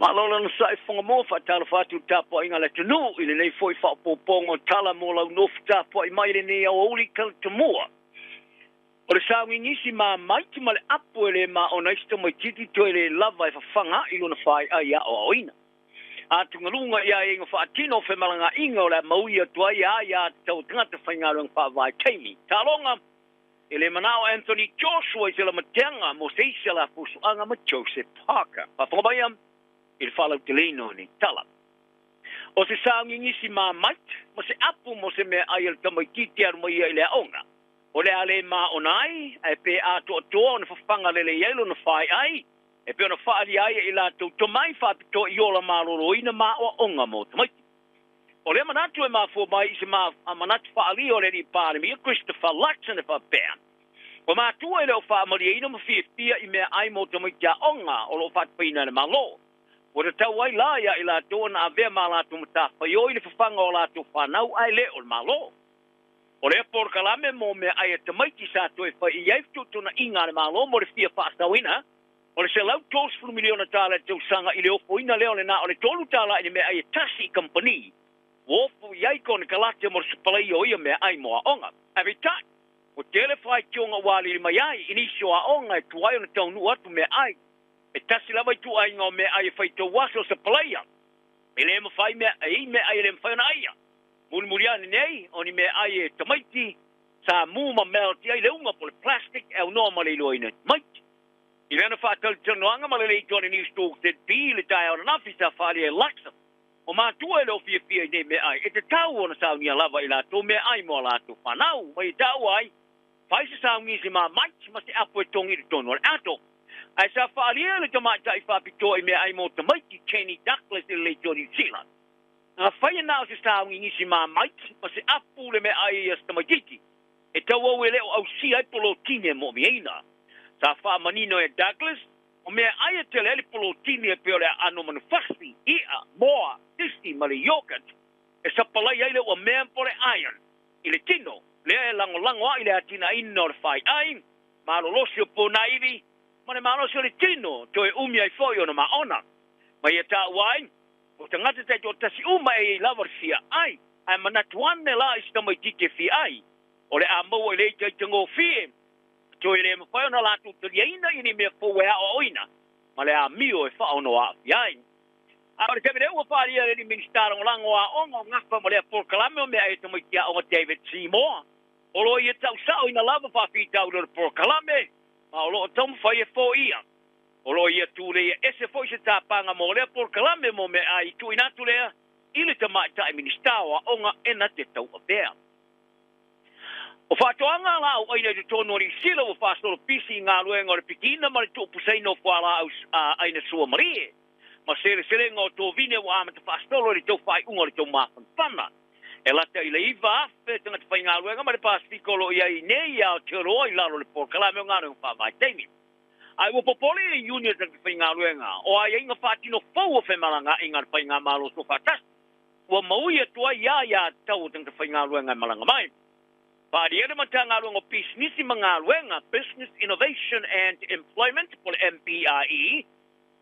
Malo le onosai Fogamoa, faatalofa atu i le tapuaiga a le atunuu i lenei foi faaopoopoga o tala mo lau nofo tapuai mai i lenei aoauli talatamua. O le saogigisi mamaiti ma le apo e le maona ai se tamaitiiti toe le lava e fafaga'i lona faai'ai aoaoina. Atugaluga i aiaiga faatino o femalagaaiga o le a maui atu ai aiatatau a tagata faigaluega faavaitaimi. Taaloga E le manao Anthony Joshua i se lamateaga mo se isi alafusuaga ma Joseph Parker. Faafofoga mai i le faalauteleina o nei tala. O se saogigisi Marmite ma se apu mo se meaai a le tamaitiiti e alu mai ia i le aoga. O le a le maona ai, ae pe atoatoa ona fafaga lelei ai lona faaiai, e pei ona faaalia ai e i latou tomai faapitoa i ola maloloina ma aoaoga mo tamaiti. O lea manatu e mafua mai i se manatu faaalia o le Alii Palemia Christopher Luxon e faapea, O matua e le o faamalieina ma fiafia i meaai mo tamaiti aoga o lo o faatupeina e le Malo. Ua tatau ai la ia i latou ona avea ma latou matafaioi le fafaga o latou fanau ae le o le Malo. O lea polokalame mo meaai a tamaiti sa toe fai i ai fetuutuunaiga a le Malo mo le fia faasaoina o le $130 miliona tala i le tausaga i le ofoina lea o le na o le $3 i le meaai e tasi i kamupani ua ofo i ai konekarate mo le sapalaia o ia meaai mo aoga. Ae peitai, ua tele faitioga ua alili mai ai i nisi o aoga e tuai ona taunuu atu meaai. E tasi lava ituaiga o meaai e faitau aso o sapalaia. E le mafai mea, e i meaai e le mafai ona aia. Mulimuli ane nei, o ni meaai e tamaiti, sa mu ma melt i ai le uga po o le plastic e aunoa ma le iloaina e tamaiti. I lana faatalatalanoaga ma le leitioa a le Newstalk ZB i le taeao ananafi sa faaalia e Luxem, o matua e le o fiafia i nei meaai, e tatau ona saunia lava i latou meaai mo a latou fanau. Ma ia taua ai, fai se saugisi Marmite ma se apo e togi i totonu o le ato. Ae sa faaalia e le tamaitai faapitoa i meaai mo tamaiti, Jenny Douglas i le leitioa Niu Sila, Afai e na o se saugigisi Marmite ma se apu le meaai a se tamaitiiti, e tauau e le o ausia ai polotini e moomia. Sa faamanino e Douglas, o meaai e tele ai le polotini e pei o le aano manufasi, i'a, moa, sisi ma le yogurt, e sapalai ai le uamea po o le iron i le tino, lea e lagolago ai le atinaeina o le faiai, malolosi o ponaivi, ma le malosi o le tino, toe umi ai foi ona maona. Ma ia taua ai, o tagata taitoatasi uma e i ai lava le fia ai, ae manatu ane la i se tamaitiiti e fia ai, o le a maua i le itaitagofie, toe le mafai ona latou taliaina i ni mea fou e aoaoina ma le amio e faaono aafia ai. A o le taimi nei ua faaalia e le Minisita Lagolago o Aoga o gafa ma lea polokalame o meaai a tamaiti aoga David Seymour, o lo o ia tausaoina lava faafitauli o le polokalame ma o lo o taumafai e foia. O lo o ia tuleia ese foi se tapaga mo lea polokalame mo meaai i tuuina atu lea i le tamaitai Minisita o Aoga e na te tauavea. O faatoaga laau aina i totonu o Niu Sila ua faasolo pisi i galuega o le pikiina ma le tuupusaina o fualaau aina suamalie ma seleselega o tovine ua amata faasolo i le tau faaiuga o le taumafanafana. E lata i le 9,000 tagata faigaluega ma le Pasefika o lo o i ai nei i Aotearoa i lalo o le polokalame o galuega faavaitaimi. Ae ua popole i iuni o tagata faigaluega o aiaiga faatino fou o femalagaaiga a le faigamalo soofaatasi ua maui atu ai aiatatau o tagata faigaluega e malaga mai. Faaalia le Matagaluega o Pisinisi ma Galuega, Business Innovation and Employment po o le MBIE,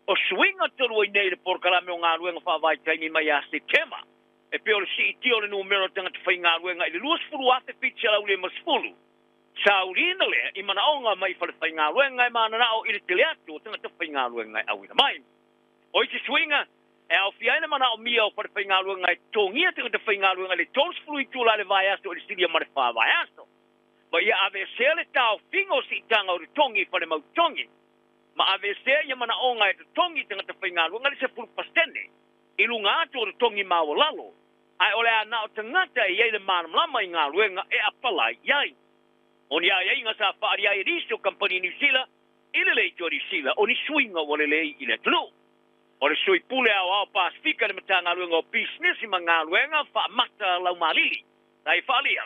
o suiga talu ai nei i le polokalame o galuega faavaitaimi mai ia Setema, e pei o le siitia o le numera o tagata faigaluega i le 20,750. Sauliina lea i manaoga mai falefaigaluega e mananao i le tele atu o tagata faigaluega e auina mai. O isi suiga e aofia ai le manaomia o falefaigaluega e totogia tagata faigaluega i le 30 itula i le vaiaso i le silia ma le 4 vaiaso, ma ia aveesea le taofiga o siitaga o totogi i fale mautotogi, ma aveesea ia manaoga e totogi tagata faigaluega le 10% i luga atu o totogi maualalo, ae o le a na o tagata e i ai le malamalama i galuega e apalai i ai. O ni aiaiga sa faaalia ai e nisi o kamupani Niu Sila i le leitioa Niu Sila o ni suiga ua lelei i le atunuu. O le Sui Pule Aoao Pasefika i le Matagaluega o Pisinisi ma Galuega, Faamata Laumalili, sa i faaalia,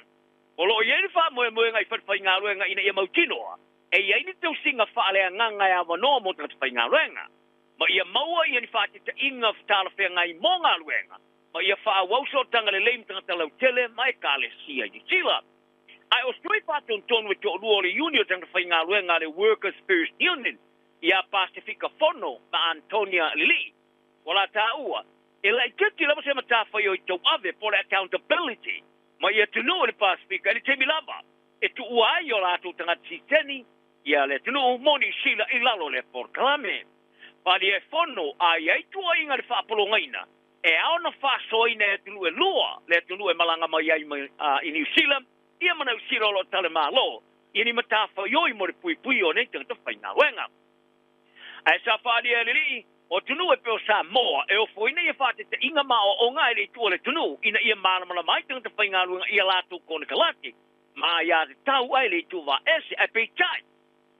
o lo o i ai le faamoemoega i falefaigaluega ina ia mautinoa e i ai ni tausiga faaleagaga e avanoa mo tagata faigaluega, ma ia maua ia ni faatetaiga talafeagai mo galuega, ma ia faaauau sootaga lelei ma tagata lautele ma ekalesia i Niu Sila. Ae o sui faatonutonu e toalua o le iuni o tagata faigaluega a le Workers First Union ia Pasefika Fono ma Antonia Lilii. Ua la taua, e laitiiti lava se matafaioi tauave po o le accountability mai atunuu o le Pasefika i le taimi lava e tuua ai o latou tagata siseni ia le atunuu mo Niu Sila i lalo o lea polokalame. Faaalia e fono a i ai tuuaiga i le faapologaina e ao ona faasoaina e atunuu e lua le atunuu e malaga mai ai i Niu Sila ia ma Niu Sila o lo o talemalo ia ni matafaioi mo le puipuia o nei tagata faigaluega. Ae sa faaalia e le alii o atunuu e pei o Samoa e ofoina ia faatetaiga ma aoaoga e le i tuua le atunuu ina ia malamalama ai tagata faigaluega i a latou konekarate ma aiatatau ae le i tuuvaaese. Ae peitai,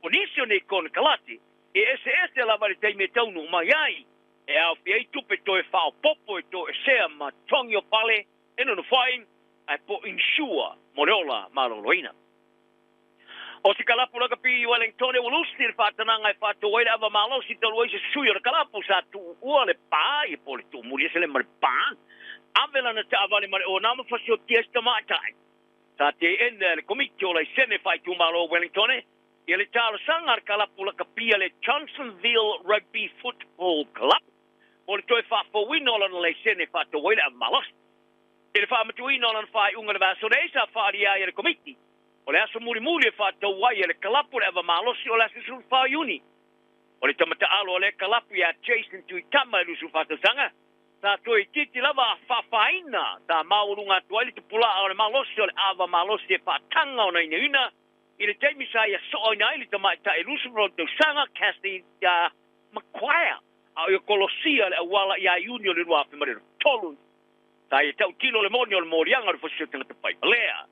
o nisi o nei konekarate e eseese lava i le taimi e taunuu mai ai, e aofia ai tupe toe faaopoopo e toesea ma togi o fale e nonofo ai, ae po o insure mo le ola maloloina. O se kalapu lakapi i Wellingtone ua lusi le faatanaga e faatou ai le ava malosi talu ai se sui o le kalapu sa tuua le pa ia po o le tuumuli ese le ma le pa ave lana taavale ma le ona ma fasiotia ai se tamaitai. Sa teena e le Komiti o Laisene Faaitumalo o Wellingtone ia le talosaga a le kalapu lakapi a le Johnsonville Rugby Football Club mo le toe faafouina o lana laisene e faatou ai le ava malosi. I le faamatuuina o lana faaiuga i le vaiaso nei, sa faaalia ai e le Komiti o le aso mulimuli e faatau ai e le kalapu le ava malosi o le aso 14 Iuni. O le tama taalo a lea kalapu ia Jason Tuitama e 24 tausaga, sa toe itiiti lava a faafaina sa maualuga atu ai le tupula'a o le malosi o le ava malosi e faataga ona inaina i le taimi sa ia so'oina ai le tamaitai 28 tausaga Kathy Maguire a o ia kolosia le auala ia Iuni o le 2023. Sa ia tautino le moni o le moliaga o le fasioti tagata faimalea.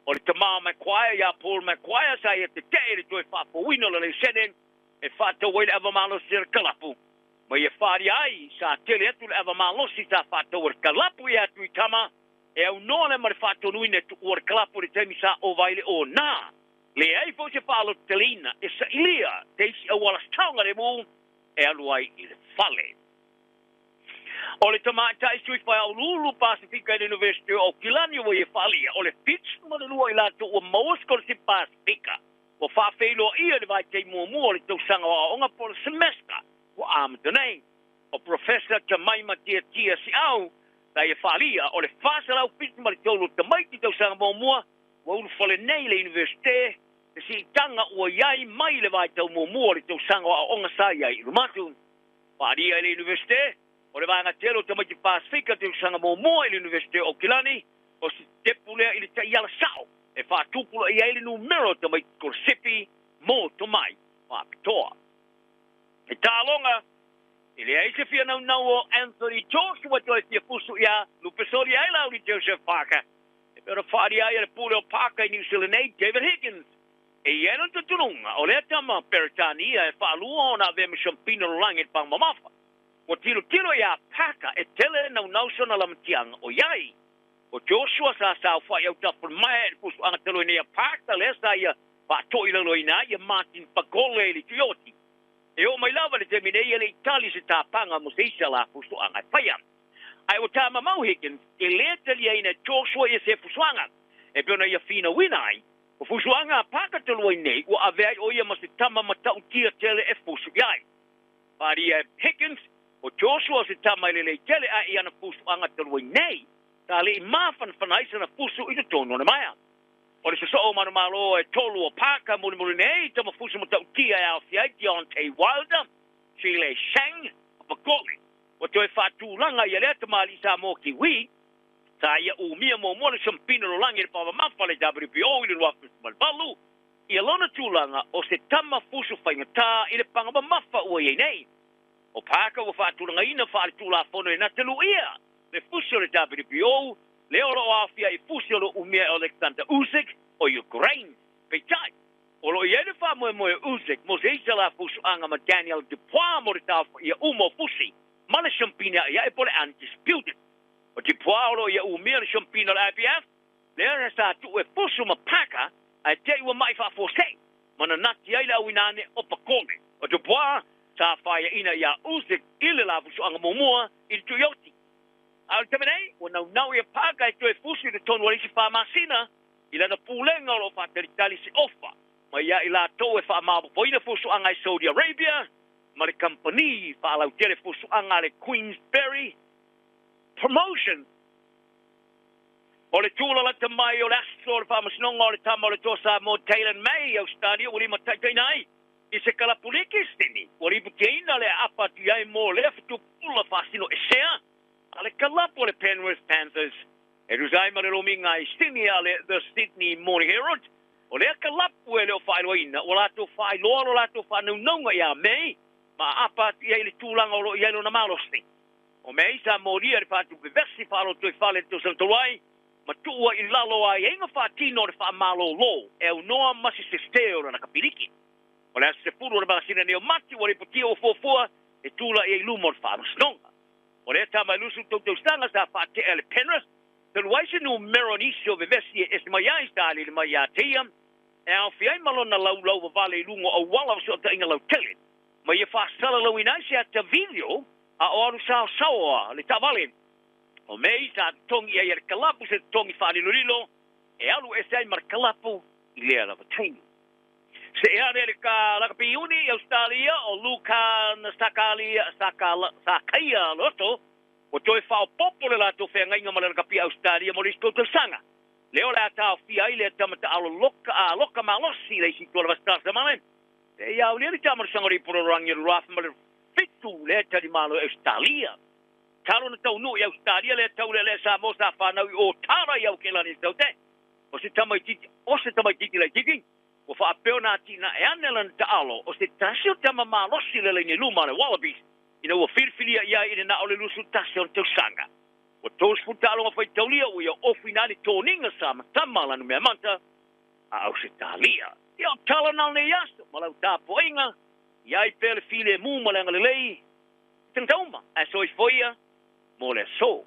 O le tama o Maguire ia Paul Maguire sa ia tete'e i le toe faafouina o le laisene e faatau ai le ava malosi a le kalapu ma ia faaalia ai sa tele atu le ava malosi sa faatau e le kalapu ia Tuitama e aunoa lea ma le faatonuina e tuua le kalapu i le taimi sa ova ai le ona. Leai foi se faalototeleina e sailia te isi auala saogalemu e alu ai i le fale. O le tamaitai sui faiauluulu Pasefika i le University o Aukilani ua ia faaalia, o le 72 i latou ua maua sikolasipi Pasefika ua faafeiloaia i le vaitaimi muamua o le tausaga o aoaoga po o le semester ua amata nei. O Professor Jamaima Tiatia Siau sa ia faaalia, o le 473 o tamaiti tausaga muamua ua ulufale nei i le Universite, le siitaga ua i ai mai le vaitau muamua o le tausaga o aoaoga sa i ai i luma atu. Faaalia i le Universite, o le vaega tele o tamaiti Pasefika tausaga muamua i le Universite o Aukilani, o se tepu lea i le taiala sao e faatupulaia ai le numera o tamaiti sikolasipi mo tomai faapitoa. E taaloga, e leai se fia naunau o Anthony Joshua toe fia fusu ia lupesoli ai Lauli Joseph Parker. E pei ona faaalia ai e le pule o Parker i New Zealand nei, David Higgins. E i ai lona talitonuga, o lea tama Peretania e faalua ona avea ma siampina o le lagi i le paga mamafa. Ua tilotilo iā Parker e tele le naunau sona lamatiaga o i ai. O Joshua sa saofai autafa o le maea i le fusuaga talu ai nei a Parker lea sa ia faatoilaloina ai ia Martin Pagole i le Tuioti. E oo mai lava i le taimi nei e le i tali se tapaga mo se isi ala fusuaga e faia. Ae ua tamamau Higgins e le taliaina e Joshua ia se fusuaga e pei ona ia finauina ai. O fusuaga a Parker talu ai nei ua avea ai o ia ma se tama matautia tele e fusu i ai. Faaalia e Higgins, o Joshua o se tama e lelei tele ae i ana fusuaga talu ai nei, sa le i mafanafana ai sana fusu i totonu o le maea. O le sosoo manumalo e tolu o Parker mulimuli nei, tama fusu matautia e aofia ai Deontay Wilder, Zhilei Shang, ma Pagole. Ua toe faatulaga ia lea tamalii Samoa Kiwi, sa ia umia muamua le siampina lalolagi i le pamamafa le WBO i le 2018, ia lona tulaga o se tama fusu faigata i le paga mamafa ua i ai nei. O Parker ua faatulagaina faaletulafono e nataluia le fusi o le WBO, lea o lo o aofia i fusi o lo o umia e Oleksandr Usyk o Ukraine. Peitai, o lo o i ai le faamoemoe o Usyk mo se isi ala fusuaga ma Daniel Dupois mo le taofaia uma o fusi ma le siampina a'ia'i po o le Undisputed. O Dupois o lo o ia umia le siampina o le IBF, lea sa tuu e fusu ma Parker ae te i ua ma'i faafuasei ma nanati ai le auina ane o Pagole. O Dupois sa faiaina iā Usyk i le la fusuaga muamua i le Tuioti. A o le taimi nei, ua naunau ia Parker e toe fusu i totonu o le isi 4 masina i lana pulega o lo o faatalitali se ofa mai ia i latou e faamaopoopoina fusuaga i Saudi Arabia. ma le kamupani faalautele fuasuaga a le Queensberry Promotion. O le tūlalata mai o le aso o le faamasinoga o le tama o le Toa Samoa Taylan May i Ausetalia ua limataitaiina ai i se kalapu liki Sydney ua lipotiaina le aapa atu i ai mo lea fetupula faasino esea a le kalapu o le Penrith Panthers e tusa ai ma le lomiga i Sydney a le The Sydney Morning Herald. O lea kalapu e le o faailoaina ua latou faailoa lo latou faanaunauga iā May ma aapa atu i ai i le tulaga o lo o i ai lona malosi. O May sa molia i le faatupevesi faalotoifale i le tausaga talu ai ma tuua i lalo o aiaiga faatino o le faamalolo e aunoa ma se sese o lana kapiliki. O le aso 10 o le masina nei o Mati ua lipotia ua fuafua e tulai ai i luma o le faamasinoga. O lea tama e 23 tausaga sa faatea e le Penrith talu ai se numera o nisi o vevesi e ese mai ai sa alili mai ia te ia e aofia ai ma lona laulau vavale i luga o auala o fesootaiga lautele ma ia faasalalauina ai se ata video a o alu saosaoa le taavale. O May sa totogi i ai e le kalapu se totogi faalilolilo e alu ese ai ma le kalapu i lea lava taimi. Seʻe ane le ka lakapi iuni i Ausetalia o Lukan Sakalia Sakaia Loto ua toe faaopoopo le latou feagaiga ma le lakapi Ausetalia mo le isi tausaga. Lea o le a taofia ai lea tama taalo loka a loka malosi i le isi itu o le Vasitasa Male. E ia aulia le tama le sangori pororoangi o le 2007 lea tali malo i Ausetalia. Talo na taunuu i Ausetalia lea taulealea Samoa sa fanau i Otara i Aukelani i Saute. O se tamaitiiti, o se tamaitiiti laitiiti, ua faapea ona atinae ane lana taalo o se tasi o tama malosi le laina i luma a le Wallabies ina ua filifilia i ai i le na o le 21 ona tausaga. Ua 30 taaloga faitaulia ua ia ofuina ai le toniga sa matama lana mea mata a Ausetalia. Ia o tala na o nei aso ma lau tapuaiga, ia ai pea le filemu ma le agalelei i tagata uma, ae soifua ia mo le aso.